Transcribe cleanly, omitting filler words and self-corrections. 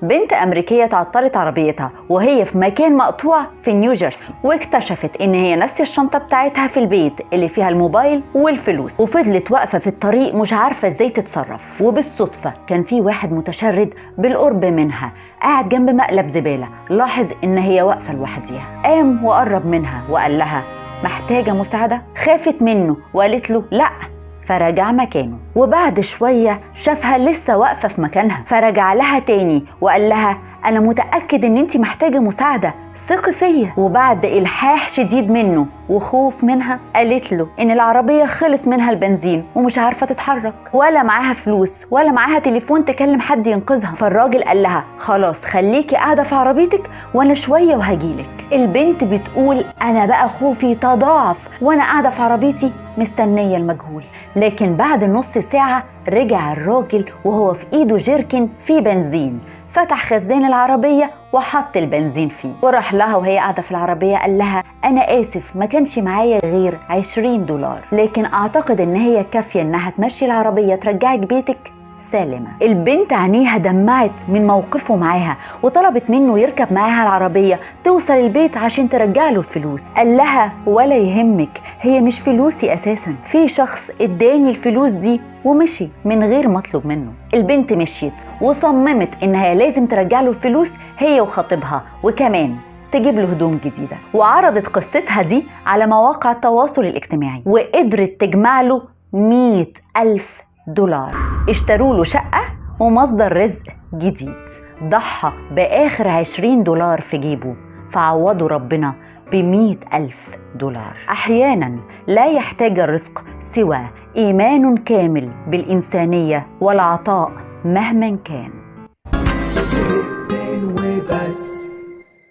بنت أمريكية تعطلت عربيتها وهي في مكان مقطوع في نيوجيرسي، واكتشفت إن هي ناسية الشنطة بتاعتها في البيت اللي فيها الموبايل والفلوس، وفضلت واقفة في الطريق مش عارفة إزاي تتصرف. وبالصدفة كان في واحد متشرد بالقرب منها قاعد جنب مقلب زبالة، لاحظ إن هي واقفة لوحديها، قام وقرب منها وقال لها محتاجة مساعدة؟ خافت منه وقالت له لأ، فرجع مكانه. وبعد شوية شافها لسه واقفة في مكانها، فرجع لها تاني وقال لها أنا متأكد إن أنت محتاجة مساعدة، ثقي فيا. وبعد إلحاح شديد منه وخوف منها قالت له إن العربية خلص منها البنزين ومش عارفة تتحرك، ولا معاها فلوس ولا معاها تليفون تكلم حد ينقذها. فالراجل قال لها خلاص خليكي قاعدة في عربيتك وأنا شوية وهجيلك. البنت بتقول أنا بقى خوفي تضاعف وأنا قاعدة في عربيتي مستنية المجهول. لكن بعد نص ساعة رجع الراجل وهو في إيده جيركن فيه بنزين، فتح خزان العربية وحط البنزين فيه وراح لها وهي قاعدة في العربية قال لها أنا آسف ما كانش معايا غير $20، لكن أعتقد إن هي كافية إنها تمشي العربية ترجعك بيتك سالمة. البنت عينيها دمعت من موقفه معاها وطلبت منه يركب معاها العربية توصل البيت عشان ترجع له الفلوس. قال لها ولا يهمك، هي مش فلوسي أساسا، في شخص اداني الفلوس دي ومشي من غير ما اطلب منه. البنت مشيت وصممت انها لازم ترجع له الفلوس هي وخطيبها، وكمان تجيب له هدوم جديدة. وعرضت قصتها دي على مواقع التواصل الاجتماعي وقدرت تجمع له $100,000. اشتروا له شقة ومصدر رزق جديد. ضحى بآخر $20 في جيبه، فعوضوا ربنا ب$100,000. أحيانا لا يحتاج الرزق سوى إيمان كامل بالإنسانية والعطاء مهما كان.